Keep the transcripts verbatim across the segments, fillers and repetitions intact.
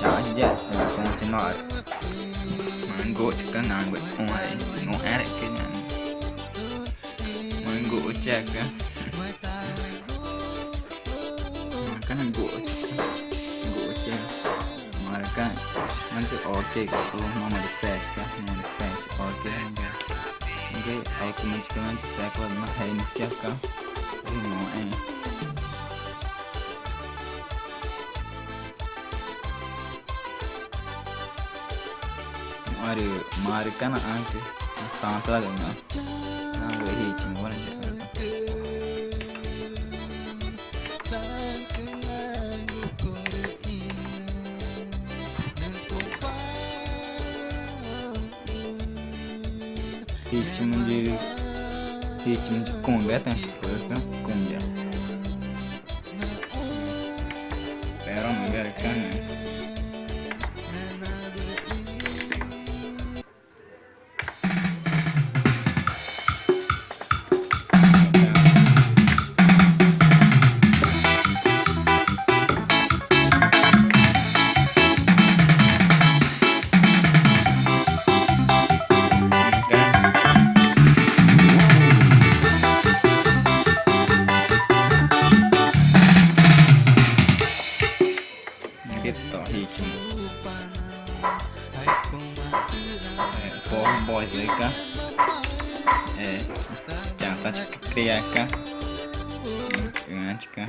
Chau, ya, ya, continua. Manguchi ka nangwe, oi, no era que ya. Manguchi ka. Marca na guchi, guchi. Marca na guchi, ok, número sete, número sete, ok, ok, automaticamente tecla na reiniciar ka. Não é. Marü, marü kana anke. Sample ga na. Na, güey, ritmo, bueno, ya. Ritmo de, ritmo de cumbia, tem que colocar cumbia. Pero no quiero cambio. Gitu, ritmo. Eh, power boys aí, ka. Eh, ya tá de criar, ka. Antes, ka.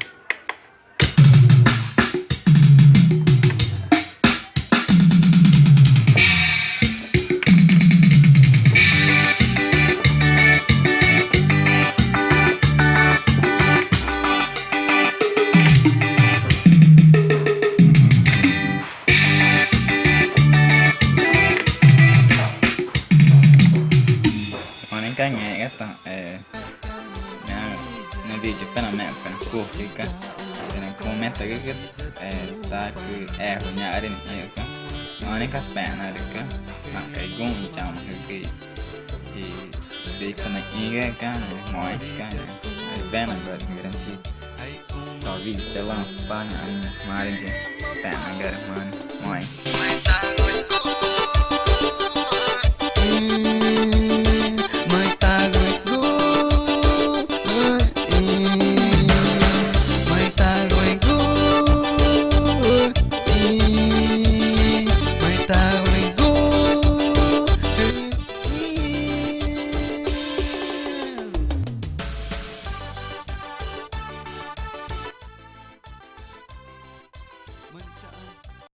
Wane ka nge gata, eh, na, na video pena me pena kuki ka, pena comenta ka, eh, sa ku, eh, hunya ari ni ka. Wane ka pena ari ka, na ka gun chama ka ki, i, di ka na inga ka, na mois ka, na, na bena ba grande. Talvez te lança pa na, na, mari de pena gara, mano, mois.